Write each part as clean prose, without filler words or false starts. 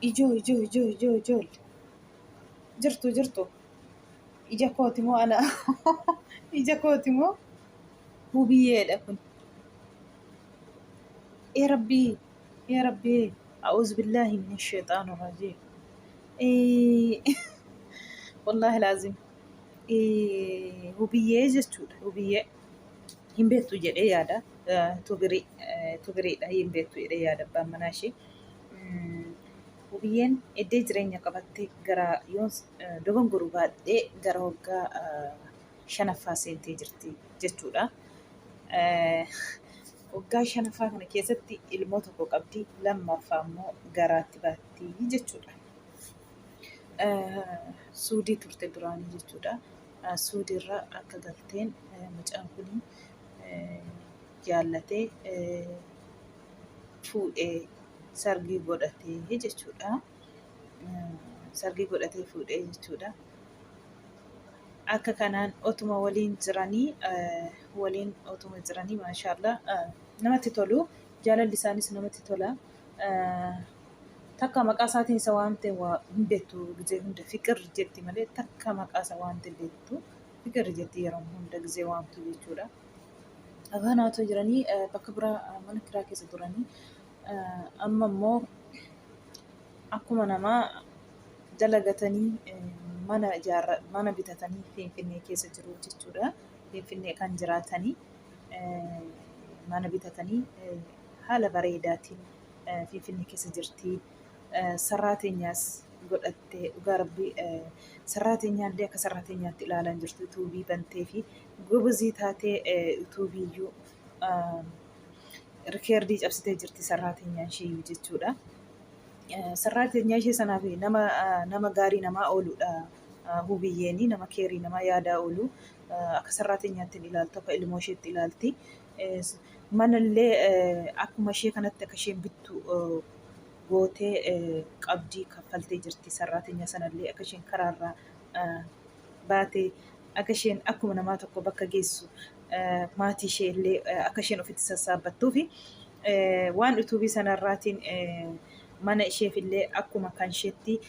Ijoo ijoo ijoo ijoo ijoolle. Jirtu jirtu. Ija kooti moo ana ija kooti moo hubiyyeedha kun. Ee rabbii ee rabbii a'uuzu billaahi mina sheexaani rajiim. Wallaahi laazim hubiyyee jechuudha hubiyyee hin beektu jedhee yaada tubirii tubiriidha hin beektu jedhee yaada abbaan manaa ishee. Hubiyyeen eddee jireenya qabatte gara yoon dogongoruu baadhee gara waggaa shanaffaa seentee jirti jechuudha. Waggaa shanaffaa kana keessatti ilmoo tokko qabdi, lammaffaa immoo garaatti baatti jechuudha. Suudii turte duraanii jechuudha. Suudiirraa akka galteen mucaan kun jaallatee fuudhee sargii godhatee jechuudha. Sargii godhatee fuudhee jechuudha. Akka kanaan otuma waliin jiranii waliin otuma jiranii maashaallah namatti tolu. Jaalalli isaanis namatti tola. Takka maqaa isaatiin isa waamte waa hin beektu gizee hunda fiqir jetti malee takka maqaa isa waamte beektu fiqir jetti yeroo hunda gizee waamtu jechuudha. Afaan otoo jiranii bakka biraa mana kiraa keessa turanii amma immoo akkuma namaa dalagatanii mana ijaarra mana bitatanii Finfinnee keessa jiru jechuudha. Finfinnee kan jiraatanii mana bitatanii haala bareedaatiin Finfinnee keessa jirti. Sarraateenyaas godhattee dhugaa rabbii sarraateenyaallee akka sarraateenyaatti ilaalaa hin jirtu tuubii bantee fi gobazii taatee tuubiiyyuu rikeerdii cabsitee jirti sarraateenyaan isheeyyuu jechuudha. Sarraateenyaa ishee sanaaf nama nama gaarii namaa ooludha. Hubiyyeeni nama keerii namaa yaadaa oolu akka sarraateenyaatti hin ilaaltu akka ilmoo isheetti ilaalti. Manallee akkuma ishee kanatti akka isheen bittu gootee qabdii kaffaltee jirti. Sarraateenyaa sanallee akka isheen karaarraa baatee akka isheen akkuma namaa tokko bakka geessu maatii ishee illee akka isheen ofitti sassaabbattuufi waan utuubii sanarraatiin mana isheef illee akkuma kan isheetti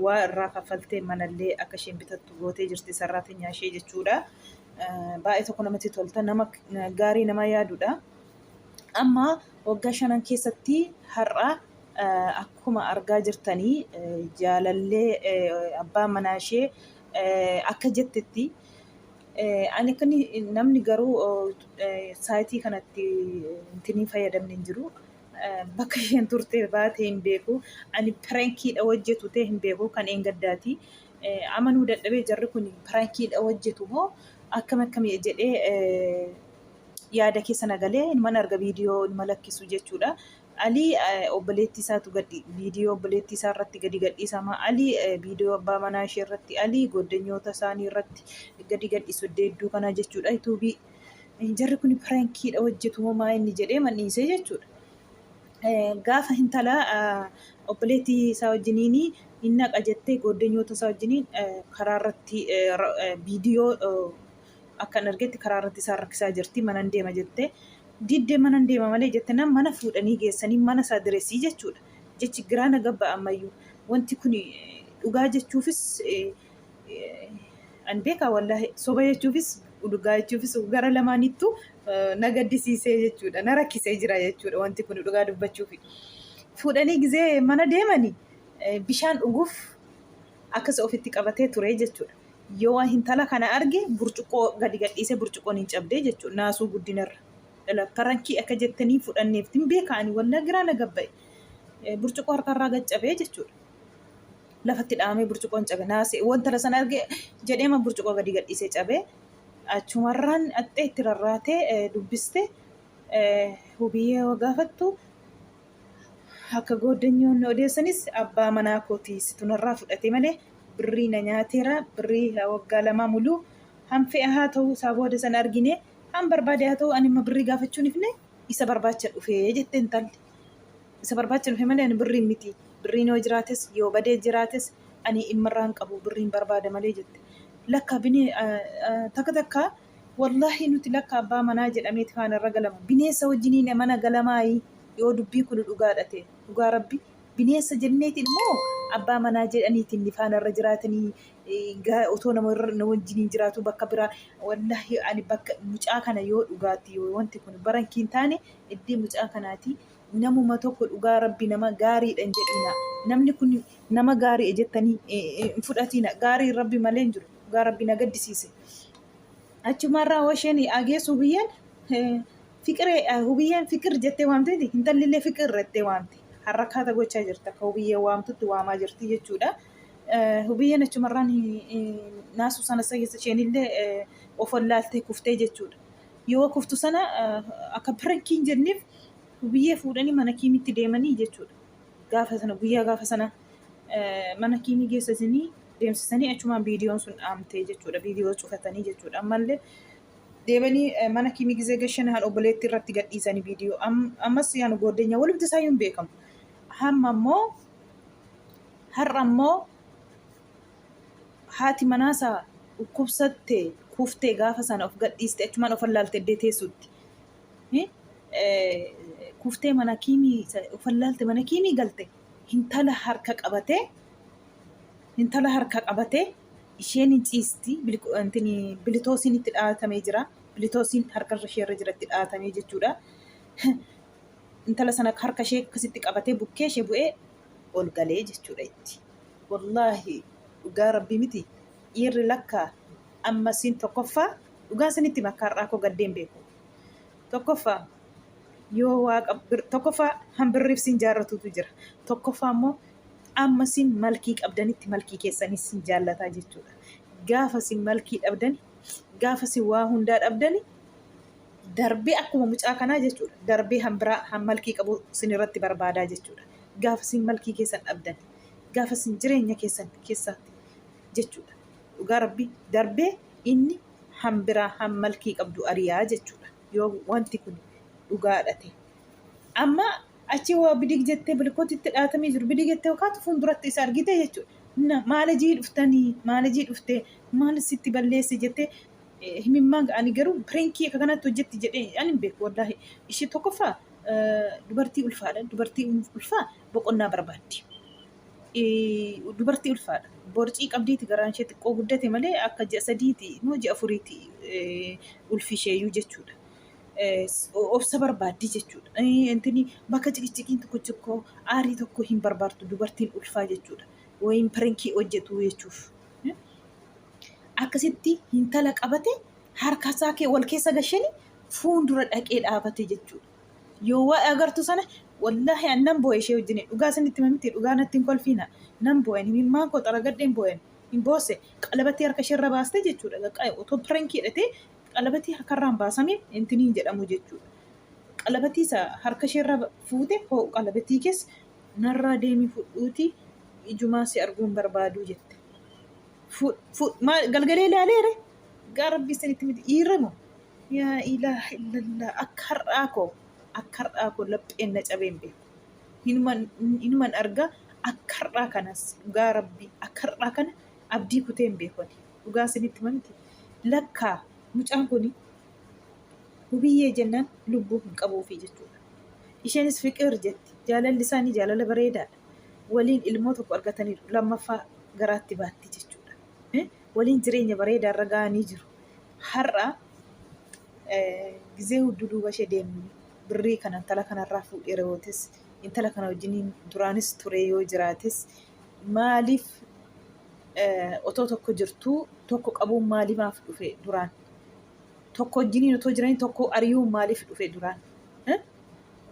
waa irraa kaffaltee manallee akka isheen bitattu gootee jirti sarraatenyaa ishee jechuudha. Baay'ee tokko namatti tolta nama gaarii nama yaadudha. Amma waggaa shanan keessatti har'a akkuma argaa jirtanii jaalallee abbaa manaa ishee akka jettetti ani akka namni garuu saayitii kanatti intinii fayyadamne hin jiru. Bakka isheen turte baatee hin beeku. Ani pirankiidha hojjetu ta'e hin beeku kan eengaddaati. Amanuu dadhabee jarri kun pirankiidha hojjetu moo akkam akkamii jedhee yaada keessa na galee inuman arga viidiyoo inuma lakkisu jechuudha. Alii obboleettii isaatu gadhi viidiyoo obboleettii isaa irratti gadi gadhiisama. Alii viidiyoo abbaa manaa ishee irratti alii goddanyoota isaanii irratti gadi gadhiisu hedduu kanaa jechuudha. Yuutuubii jarri kun pirankiidha hojjetu moo maa inni jedhee manniisee jechuudha. Gaafa intala obboleettii isaa wajjiniin hin naqa jettee goddanyoota isaa wajjiniin karaa irratti viidiyoo akkan argetti karaa irratti isaan rakkisaa jirti manan deema jette diddee manan deema malee jette nan mana fuudhanii geessanii mana isaa diresii jechuudha jechi giraa na gabba ammayyuu wanti kun dhugaa jechuufis an beekaa wallaahi soba jechuufis dhugaa jechuufis gara lamaanittu na gaddisiisee jechuudha na rakkisee jira jechuudha wanti kun dhugaa dubbachuufi fuudhanii gizee mana deemanii bishaan dhuguuf akkas ofitti qabatee ture jechuudha. Yoo waan hintala kana arge burcuqqoo gadi gadhiisee burcuqqoon hin cabdee jechuudha. Naasuu guddinarra. Dhala parankii akka jettanii fudhanneef hin beeka ani wallaa giraa na gabba'e. Burcuqqoo harkarraa gad cabee jechuudha. Lafatti dhahamee burcuqqoon cabe naasee wantala sana arge jedheema burcuqqoo gadi gadhiisee cabee achumarraan axxee itti rarraatee dubbiste hubiyyee yoo gaafattu Akka gooddanyoonni odeessanis abbaa manaa kooti situ narraa fudhate malee birrii na nyaateera birrii waggaa lamaa muluu hanfe'e haa ta'u isaa booda san argine han barbaade haa ta'u ani amma birrii gaafachuun ifne isa barbaacha dhufe jette intalli. Isa barbaacha dhufe malee ani birriin miti birriin yoo jiraates yoo badee jiraates ani dhimma irraa hin qabu birriin barbaada malee jette. Lakka binee takka takka Wallahi nuti lakka abbaa manaa jedhameeti faana irra galama. Bineensa wajjiniin mana galamaayi yoo dubbii kuni dhugaadha ta'e. Dhugaa rabbi. Bineensa jenneetiin immoo abbaa manaa jedhaniitiin ni faana irra jiraatanii otoo nama irra na wajjiniin jiraatu bakka biraa wallaahi ani bakka mucaa kana yoo dhugaatti yoo wanti kun barankii hin taane iddii mucaa kanaati namuma tokko dhugaa rabbi nama gaariidha hin jedhina. Namni kun nama gaarii jettanii hin fudhatina. Gaarii rabbi malee hin jiru. Dhugaa rabbi na gaddisiise. Achumarraa hoo isheen ageessu hubiyyeen fiqiree hubiyyeen fiqir jettee waamte miti intallillee fiqir jettee waamte. Harrakkaata gochaa jirti akka hubiyyeen waamtutti waamaa jirti jechuudha. Hubiyyeen achumarraan naasuu sana isheenillee of wallaaltee kuftee jechuudha. Yoo kuftu sana akka pirankii hin jenneef hubiyyee fuudhanii mana kiimitti deemanii jechuudha. Gaafa sana guyyaa gaafa sana mana kiimii geessisanii deemsisanii achumaan viidiyoon sun dhaamtee jechuudha. Viidiyoo cufatanii jechuudha. Ammallee deebanii mana kiimii gizee gashan haan obboleettii irratti gadhiisanii viidiyoo. Ammas yaan gooddeenya walumti isaayyuu hin beekamu. Hamma immoo har'a immoo haati manaasaa dhukkubsatte kuftee gaafa sana of gadhiiste achumaan of wallaalte iddee teessutti. Kuftee mana kiimii of wallaalte mana kiimii galte hintala harka qabatee hintala harka qabatee isheen hin ciisti bilitoosiin itti dhaatamee jira bilitoosiin harka ishee irra jira itti dhaatamee jechuudha. Intala sana harka ishee akkasitti qabatee bukkee ishee bu'ee ol galee jechuudha itti. Wallaahi dhugaa rabbii miti dhiirri lakkaa amma siin tokkoffaa dhugaa sanitti makka har'aa koo gaddeen beeku. Tokkoffaa yoo waaqa tokkoffaa hambirriif siin jaarratuutu jira. Tokkoffaa immoo amma siin malkii qabdanitti malkii keessanis siin jaallataa jechuudha. Gaafa siin malkii dhabdani gaafa siin waa hundaa dhabdani darbee akkuma mucaa kanaa jechuudha. Darbee hambiraa han malkii qabu sin irratti barbaadaa jechuudha. Gaafa sin malkii keessan dhabdan gaafa sin jireenya keessan keessaatti jechuudha. Dhugaa rabbi darbee inni hambiraa han malkii qabdu ariyaa jechuudha. Yoo wanti kun dhugaadha ta'e. Amma achi waa bidig jettee bilkootitti dhaatamee jiru bidig jettee kaatu fuulduratti isa argite jechuudha. Maalajii dhuftanii maalajii dhuftee maal sitti balleesse jettee himimmaan ani garuu pirankii akka kanatti hojjetti jedhee ani hin beeku wallaahi. Ishee tokkoffaa dubartii ulfaadha. Dubartii ulfaa boqonnaa barbaaddi. Dubartii ulfaadha. Borcii qabdiiti garaan ishee xiqqoo guddate malee akka ji'a sadiiti moo ji'a afuriiti ulfi isheeyyuu jechuudha. Obsa barbaaddi jechuudha. Intini bakka ciqiciqiin tokko tokko aarii tokko hin barbaadtu dubartiin ulfaa jechuudha. Wayiin pirankii hojjetu jechuuf. Akkasitti hintala qabate harka isaa kee wal keessa gashani fuuldura dhaqee dhaabate jechuudha. Yoo waa agartu sana wallaahi an nan boo'e ishee wajjin dhugaa isinitti hima miti dhugaa natti hin kolfiina nan boo'en himimmaan koo xaragadheen boo'en hin boosse qalabatii harka isheerra baaste jechuudha. Otoo pirankii hidhatee qalabatii harkarraan baasame intini hin jedhamu jechuudha. Qalabatii isa harka isheerra fuute hoo qalabatii keessa narraa deemii fudhuutii ijumaa si arguu hin barbaaduu jette. Galgalee ilaaleere gaa rabbi isinitti miti dhiirri moo yaa ilaaha illallah akka har'aa koo akka har'aa koo lapheen na cabee hin beeku. Hinuman argaa akka har'aa kanas dhugaa rabbi akka har'aa kana abdii kutee hin beeku ani dhugaa isinitti hima miti lakkaa mucaan kuni hubiyyee jennaan lubbuu hin qabuufi jechuudha. Isheenis fiqir jetti jaalalli isaanii jaalala bareedaadha. Waliin ilmoo tokko argataniiru. Lammaffaa garaatti baatti jechuudha. Waliin jireenya bareedaa irra ga'anii jiru. Har'a gizee hudduu duuba ishee deemnu birrii kana intala kanarraa fuudheera yoo ta'es intala kana wajjiniin duraanis ture yoo jiraates maaliif otoo tokko jirtuu tokko qabuun maaliimaaf dhufe duraan? Tokko wajjiniin otoo jiranii tokko ari'uun maaliif dhufe duraan?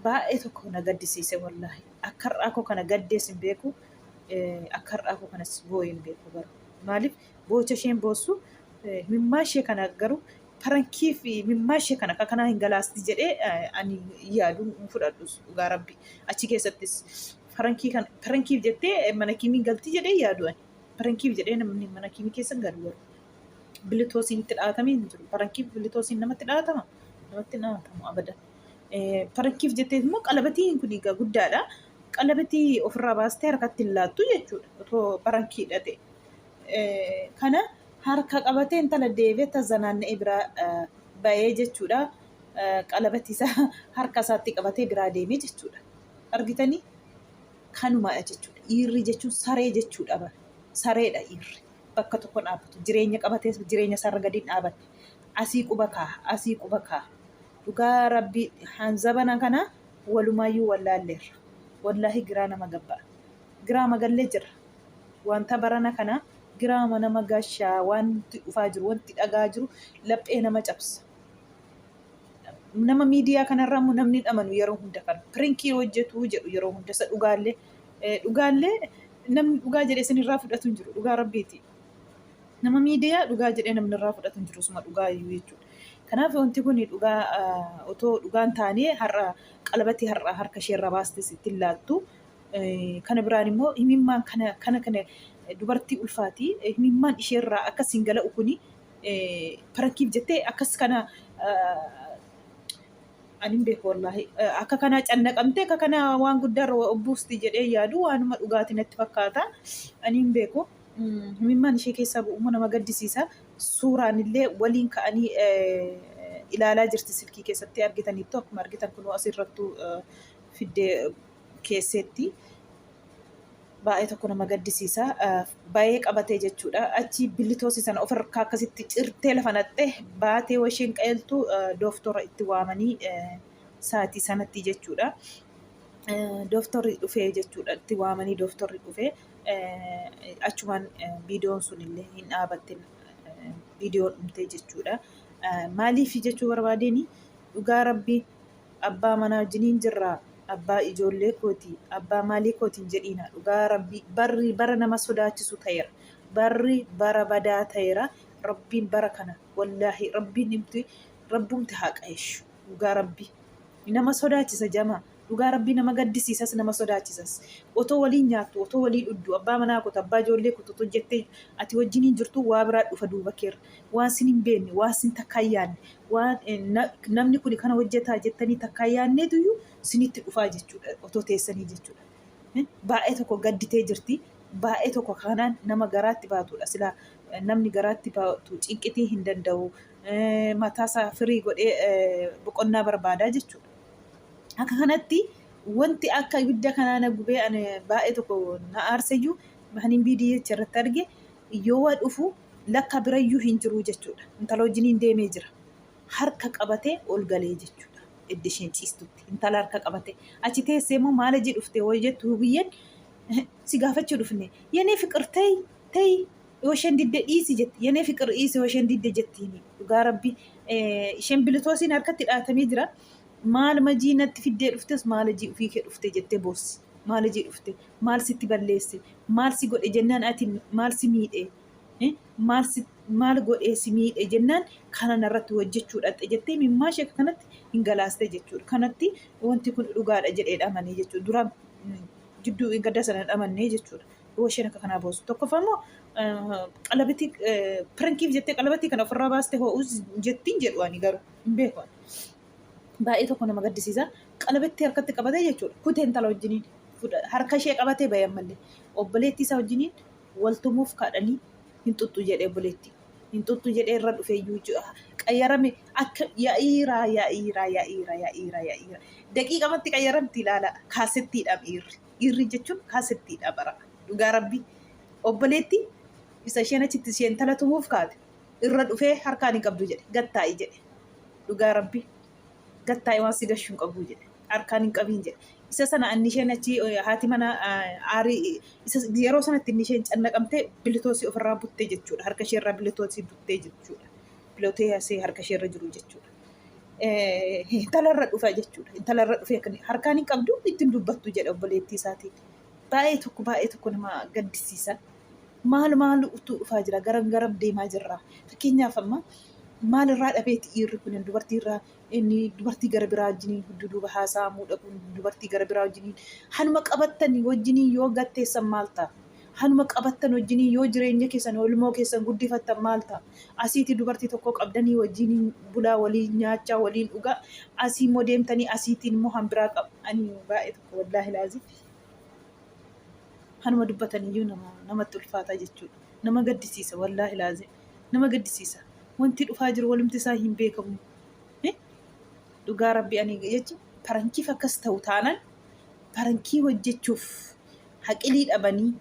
Baay'ee tokko na gaddisiise wallaahi. Akka har'aa koo kana gaddees hin beeku, akka har'aa koo kanas boo'ee hin beeku garuu. Maaliif boocha isheen boossu mimmaa ishee kana garuu parankii fi mimmaa ishee kana akka kanaa hin galaasti jedhee ani yaadu hin fudhadhus dhugaa rabbi. Achi keessattis parankii kan parankiif jettee mana kiimii galti jedhee yaadu ani. Parankiif jedhee namni mana kiimii keessa hin galu garuu. Bilitoosiin itti dhaatamee hin jiru. Parankiif bilitoosiin namatti dhaatama? Namatti hin dhaatamu abadan. Parankiif jettee immoo qalabatiin kun egaa guddaadha. Qalabatii ofirraa baastee harkatti hin laattu jechuudha. Otoo parankiidha ta'e. Kana harka qabatee intala deebi'ee tazanaanna'ee biraa ba'ee jechuudha. Qalabatii isaa harka isaatti qabatee biraa deemee jechuudha. Argitanii? Kanumadha jechuudha. Dhiirri jechuun saree jechuudha bara. Sareedha dhiirri. Bakka tokko dhaabbatu. Jireenya qabatees jireenya isaarra gadi hin dhaabanne. Asii quba kaaha. Asii quba kaaha. Dhugaa rabbii hanzabana kana walumaayyuu wallaalleerra. Wallaahi giraa nama gabba'a. Giraa magallee jirra. Wanta barana kana giraama nama gashaa wanti dhufaa jiru wanti dhagaa jiru laphee nama cabsa. Nama miidiyaa kanarraa immoo namni hin amanu yeroo hunda kana. Pirinkii hojjetu jedhu yeroo hunda isa dhugaallee. Dhugaallee namni dhugaa jedhee isinirraa fudhatu hin jiru dhugaa rabbiiti. Nama miidiyaa dhugaa jedhee namni irraa fudhatu hin jiru isuma dhugaa iyyuu jechuudha. Kanaaf wanti kun dhugaa otoo dhugaan taanee har'a qalabatii har'a harka isheerraa baastes ittiin laattu. Kana biraan immoo himimmaan kana kana kana dubartii ulfaati himimmaan isheerraa akka singala'u kuni parankiif jettee akkas kana ani hin beeku wallaahi akka kanaa cannaqamtee akka kanaa waan guddaarra buusti jedhee yaadu waanuma dhugaati natti fakkaata ani hin beeku. Himimmaan ishee keessaa bu'u immoo nama gaddisiisa. Suuraan illee waliin ka'anii ilaalaa jirti silkii keessatti argitaniittu akkuma argitan kunoo asirrattuu fiddee keesseetti. Baay'ee tokko nama gaddisiisa. Bayee qabatee jechuudha. Achi bilitoosi sana of harkaa akkasitti cirtee lafa naqxee baatee washeen qajeeltu dooftora itti waamanii saatii sanatti jechuudha. Dooftorri dhufee jechuudha. Itti waamanii dooftorri dhufee achumaan viidiyoon sun illee hin dhaabatte viidiyoon dhumtee jechuudha. Maaliif jechuu barbaadeen dhugaa rabbii Abbaa manaa wajjiniin jirraa abbaa ijoollee kooti abbaa maalii kooti hin jedhiina dhugaa rabbii barri bara nama sodaachisu ta'eera barri bara badaa ta'eera rabbiin bara kana wallaahi rabbiin himti rabbumti haa qayeeshu dhugaa rabbii nama sodaachisa jamaa dhugaa rabbii nama gaddisiisas nama sodaachisas otoo waliin nyaattu otoo waliin dhuddu abbaa manaa kooti abbaa ijoollee kooti otoo jettee ati wajjiniin jirtu waa biraa dhufa duuba keerra waan sin hin beekne waan sin takkaa hin yaadne waan namni kun kana hojjetaa jettanii takkaa yaadneetuyyuu sinitti dhufaa jechuudha otoo teessanii jechuudha. Baay'ee tokko gadditee jirti. Baay'ee tokko kanaan nama garaatti baatudha. Silaa namni garaatti baatu cinqitii hin danda'u. Mataasaa firii godhee boqonnaa barbaadaa jechuudha. Akka kanatti wanti akka ibidda kanaa na gubee ani baay'ee tokko na aarseyyuu hanin viidiyoo irratti arge yoo waa dhufu lakka birayyuu hin jiruu jechuudha. Intala wajjiniin deemee jira. Harka qabatee ol galee jechuudha. Edda isheen ciistutti. Intala harka qabatee. Achi teessee immoo maal hojii dhufte hoo jettu hubiyyeen si gaafachuu dhufne. Yenee fiqir ta'i ta'i yoo isheen didde dhiisi jetti. Yenee fiqir dhiisi yoo isheen didde jettiini. Dhugaa rabbi isheen bilitoosiin harkatti dhaatamee jira. Maal majii natti fiddee dhuftes maal hojii ofii kee dhufte jettee boossi. Maal hojii dhufte? Maal sitti balleesse? Maal si godhe jennaan ati maal si miidhe? Maal si maal godhee si miidhe jennaan kana narratti hojjechuu dhaqxe jettee mimmaa ishee akka kanatti hin galaaste jechuudha. Kanatti wanti kun dhugaadha jedhee dhamanii jechuudha. Duraan jidduu gadda sana dhamannee jechuudha. Yoo isheen akka kanaa boosu. Tokkoffaa immoo qalabatii pirankiif jettee qalabatii kana ofirraa baaste ho'us jettiin jedhu ani garuu hin beeku ani. Baay'ee tokko nama gaddisiisa. Qalabattii harkatti qabatee jechuudha. Kutee intala wajjiniin harka ishee qabatee bahe ammallee obboleettii isaa wajjiniin wal tumuuf kadhanii hin xuxxu jedhee obboleettii. Hin xuxxu jedhee irra dhufee iyyuu qayyarame akka yaa'iiraa yaa'iiraa yaa'iiraa yaa'iiraa yaa'iiraa daqiiqamatti qayyaramti ilaala kaasettiidhaam dhiirri. Dhiirri jechuun kaasettiidha bara dhugaa rabbii obboleettii isa isheen achitti isheen intala tumuuf kaate irra dhufee harkaan hin qabdu jedhe gattaa'i jedhe dhugaa rabbii gattaa'i waan si gashu hin qabu jedhe harkaan hin qabiin jedhe isa sana anni isheen achi haati mana aarii isa yeroo sanatti inni isheen cannaqamtee bilitoosii ofirraa buttee jechuudha harka ishee irraa bilitoosii buttee jechuudha bilotee asii harka ishee irra jiru jechuudha. Intalarra dhufa jechuudha. Intalarra dhufee harkaan hin qabdu ittiin dubbattu jedha obboleettii isaatiin. Baay'ee tokko baay'ee tokko nama gaddisiisa. Maal maal utuu dhufaa jira garam garam deemaa jirra. Fakkeenyaaf amma maal irraa dhabeeti dhiirri kun dubartii irraa inni dubartii gara biraa wajjiniin duduuba haasa'amuu dhaquun dubartii gara biraa wajjiniin hanuma qabattanii wajjiniin yoo gatteessan maal ta'a? Hanuma qabattan wajjiniin yoo jireenya keessan ilmoo keessan guddifattan maal ta'a? Asiiti dubartii tokko qabdanii wajjiniin bulaa waliin nyaachaa waliin dhugaa asii immoo deemtanii asiitiin immoo hanbiraa qab ani baay'ee tokko wallaahi laazim hanuma dubbataniyyuu nama namatti ulfaata jechuudha. Nama gaddisiisa wallaahi laazim nama gaddisiisa. Wanti dhufaa jiru walumti isaa hin beekamu. Dhugaa rabbi ani jechuun parankiif akkas ta'u taanaan parankii hojjechuuf Haqilii dhabanii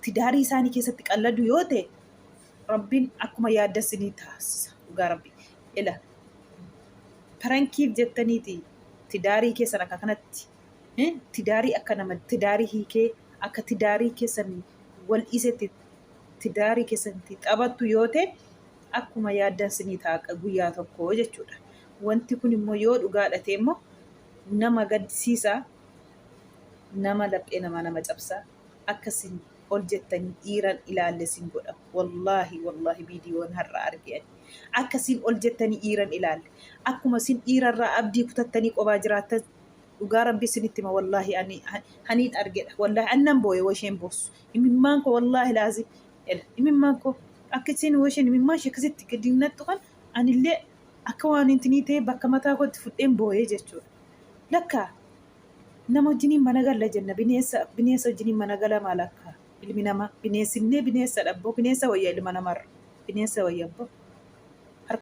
tidaarii isaanii keessatti qalladu yoo ta'e, Rabbiin akkuma yaadda isinii taasisa, dhugaa Rabbi. Ila parankiif jettaniiti tidaarii keessan akka kanatti, tidaarii akka nama tidaarii hiikee akka tidaarii keessan wal dhiisetti tidaarii keessanitti taphattu yoo ta'e, akkuma yaaddan isinii ta'a guyyaa tokko jechuudha. Wanti kun immoo yoo dhugaadha ta'e immoo nama gaddisiisa, nama laphee namaa nama cabsa, akka isin ol jettanii dhiiran ilaalle isin godha. Wallaahi wallaahi, viidiyoon har'a arge ani. Akka isin ol jettanii dhiiran ilaalle. Akkuma isin dhiirarraa abdii kutattanii qobaa jiraattan, dhugaa Rabbi isinitti hima, wallaahi ani haniin argedha. Wallaahi annan booye washeen boossu. Imimmaan koo, wallaahi laazim. Imimmaan koo akka isin washeen imimmaan ishee akkasitti gadi nattu kan anillee akka waan intinii ta'e bakka mataa kootti fudheen booyee jechuudha. Lakkaa nama wajjiniin mana galla jenna, bineensa wajjiniin mana gala. Maal akka ilmi namaa bineensinnee bineensa dhabboo, bineensa wayya, ilma namarra bineensa wayya abboo.